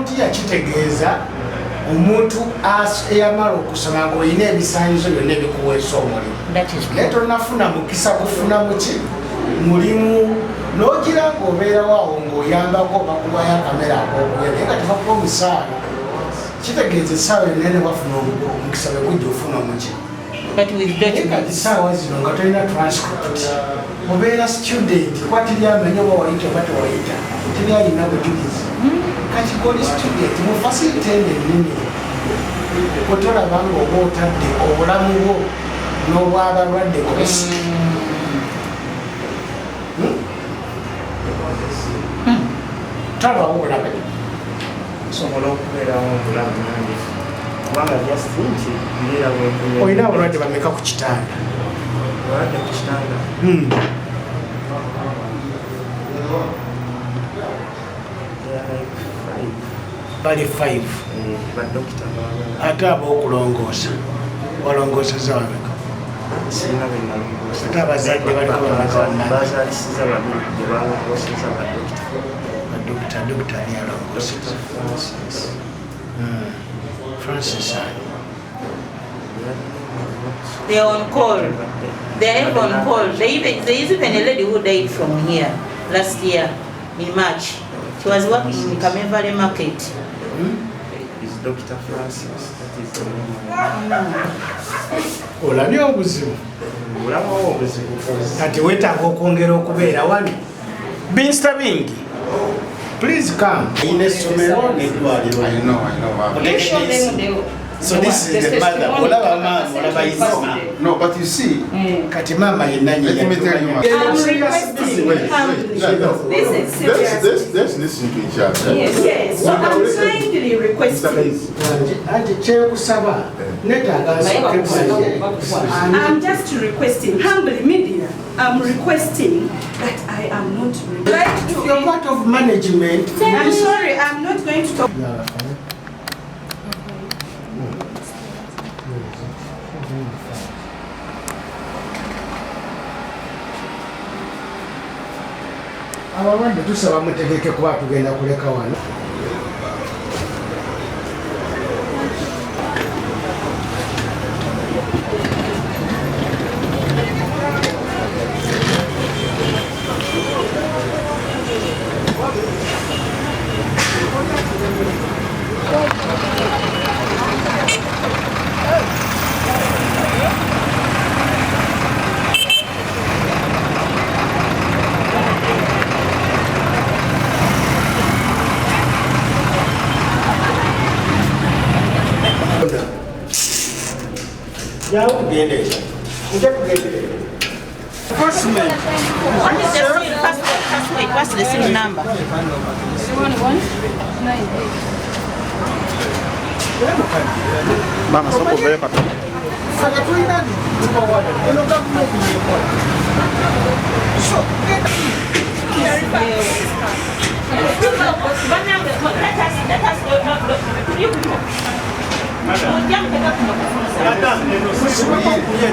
Volunteer kitegeeza omuntu eyamala okusoma ng'olina ebisaanyizo byonna ebikuweesa omulimu, That is naye tonafuna mukisa gufuna muki mulimu, n'ogira ng'obeerawo awo ng'oyambako, bakuwayo akamere ak'okulya, naye nga tebakuwa omusaala. Kitegeeza essaawa yonna ne wafuna omukisa bwe gujja ofuna omuki. But with Naye kati documents. saawa zino nga tolina transcript, obeera student, kuba teri amanyi oba wayita oba tewayita, teri alina bujulizi. Kati goli student mu facility eno ennene, otolaba nga oba otadde obulamu bwo n'obwabalwadde ku risk? Hmm? Tolabawo obulabe? Nsobola okubeerawo obulamu nange, kubanga just nti mbeera bwenkunywa. Olina abalwadde bameka ku kitanda? Abalwadde ku kitanda? Hmm. They are like five. Bali 5? Eh, badokita baabala. Ate ab'okulongoosa, walongooseza bameka? Sirina be nalongoosa. Ate abazadde baliko bameka bannange? Bazaalisiza babiri be balongooseza badokita. Badokita, dokita ani alongooseza? Dr. Francis. Francis ani? They are on call. They are ever on call. There is even a lady who died from here last year in March. She was working in Kamevale Market. Is Dr. Francis, that is the name. Olabye obuzibu? Olabawo obuzibu. Kati weetaaga okwongera okubeera wano. Minisita bingi, please come. Ina essomero n'eddwaliro. I know, I know. You show them the, So this is the mother. Olaba maama, olaba izima. No, but you see, Kati maama yenna. Let me tell you, ma- I'm requesting wait, wait, humbly. no, no. This is serious. Let's listen to each other. Yes, so I'm kindly Mr. requesting. Kaizi, Anti kyenkusaba, netaaga nsooke manye. I'm just requesting, humbly, media, I'm requesting that I am not like to You're part of management. I'm sorry, I'm not going to talk. Abalwadde tusaba mutegeke kuba tugenda kuleka wano. Jangu tugende, nja tugende. Enforcement. What is the seal? First, wait, what's the seal number? Mama, soko oveeyo katono. Ffe tulina tubawana eno gavumenti yekola, so genda. Let us, no, no, you, mujja muteka kuno kufunza. Musibeko okulya.